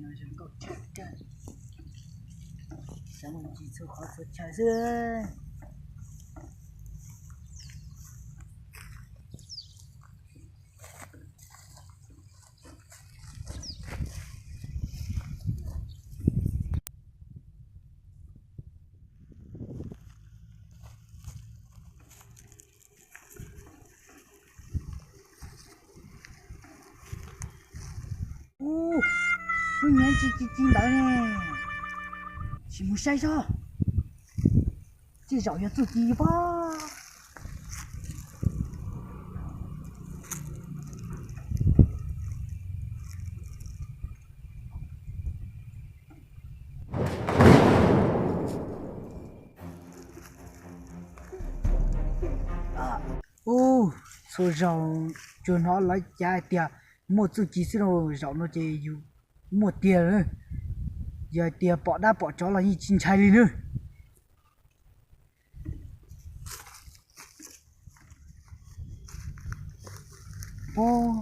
Zoo nkauj tshaj plaws, sawv mus ncig txhua qhov txhua chaw xwb. Ub, lub nyuag ci ci ci ntawd ne, sim mus saib seb, tej zaum yog txuj ci pob. Ub, txhua zaus tsuas hnov lawv cav hais tias muaj txuj ci xwb lauj, zaum no ces yus muaj tiag lawm. Yog hais tias pom dab pom tsov los yeej tsis ntshai li nawb. Ub,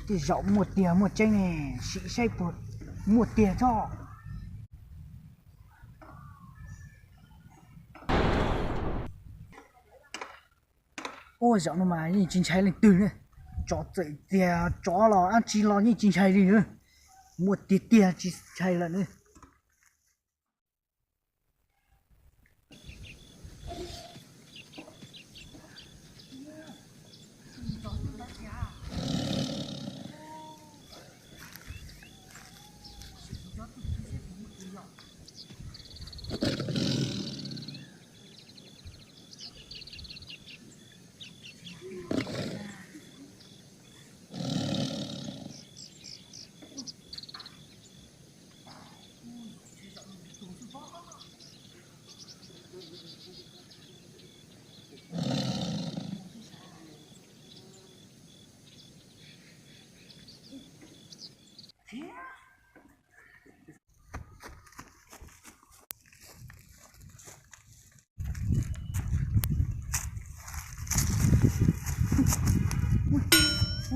tej zaum muaj tiag muaj tseeb ne, sim saib puas muaj tiag tso. Ub, zaum no mas yeej tsis ntshai leej twg ne. Tsov txawm tiag tsov los dab tsi los yeej tsis ntshai li nawb. Muaj tiag tiag tsis ntshai lawm nawb.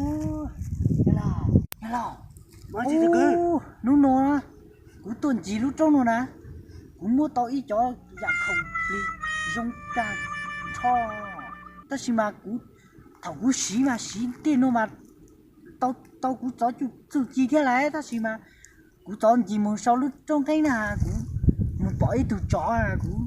Ub, yog los, yog los. Ub, hnub no kuv tuaj ncig lub roob no na, kuv muab tau ib cov yam khoom plig zoo tag nrho, tab sis mas kuv, thaum kuv siv mas siv tej no mas tau kuv txov txuj ci thiab lauj, tab sis mas kuv txov ncig mus saum lub roob nqeeb na, kuv mus pom ib tug tsov, kuv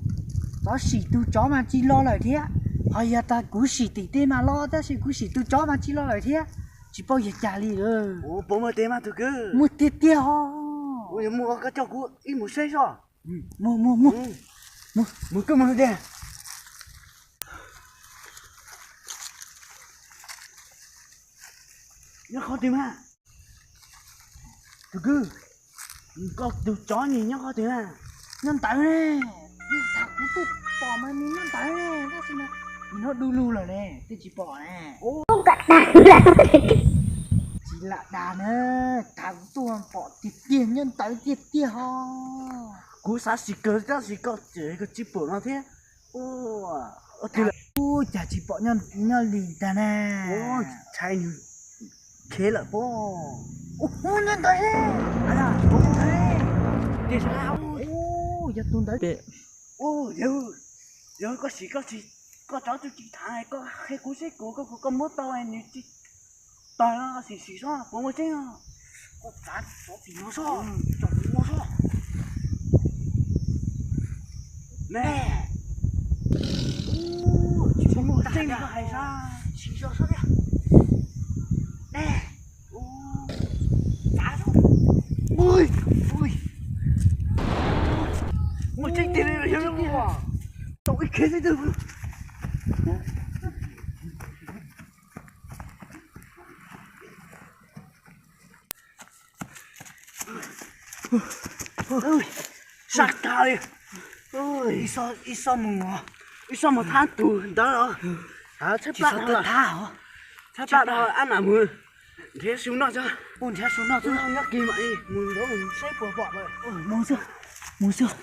txov sim tus tsov mas tsis los lawm thiab. Ho yog tas kuv sim tim tej mas los, tab sis kuv sim tus tsov mas tsis los lawm thiab. Tsis paub yog cas li. Muaj tiag tiag os. Mus, mus, mus, mus, mus, mus tiag. Nyob qhov twg mas? Tus kwv, koj tus tsov ni nyob qhov twg na? Nyob ntawd ne, tham kuv tuaj pom mas nws nyob ntawd ne, tab sis mas nws nyob du lug lawm ne, twb tsis pom ne. Tsis lam dag na, tham kuv tuaj pom tiag tiag nyob ntawd tiag tiag ho. Kuv xav sim kawg tab sis koj tseem tsis pom no thiab. Ub, cas tsis pom nyob li ntag na. Ntshai nws khiav lawm pob. Ub, nyob ntawd. Yog tus ntawd. Yog koj sim, koj sim, koj txov txuj ci tham koj qhia kuv seb kuv, koj, koj muab tau nws tsis tawg no sim sim sob puas muaj tseeb. Koj txav txov tim no sob, txov tim no sob. Ne, tsis muaj tseeb li koj hais sab. Sim sob sob tiag. Ne, txav sob. Ui, ui, muaj tseeb tiag li yog lub, tau ib khiav xwb twb. Sab kawg li. Ib xob mus, ib xob mus thab tus ntawd los. Tshab plab dhau, tshab plab dhau, ab mam mus nrhiav su noj tso. Mus nrhiav su noj tso, nyob kis mam mus ntawd saib puas pom lawm. Mus xwb, mus xwb.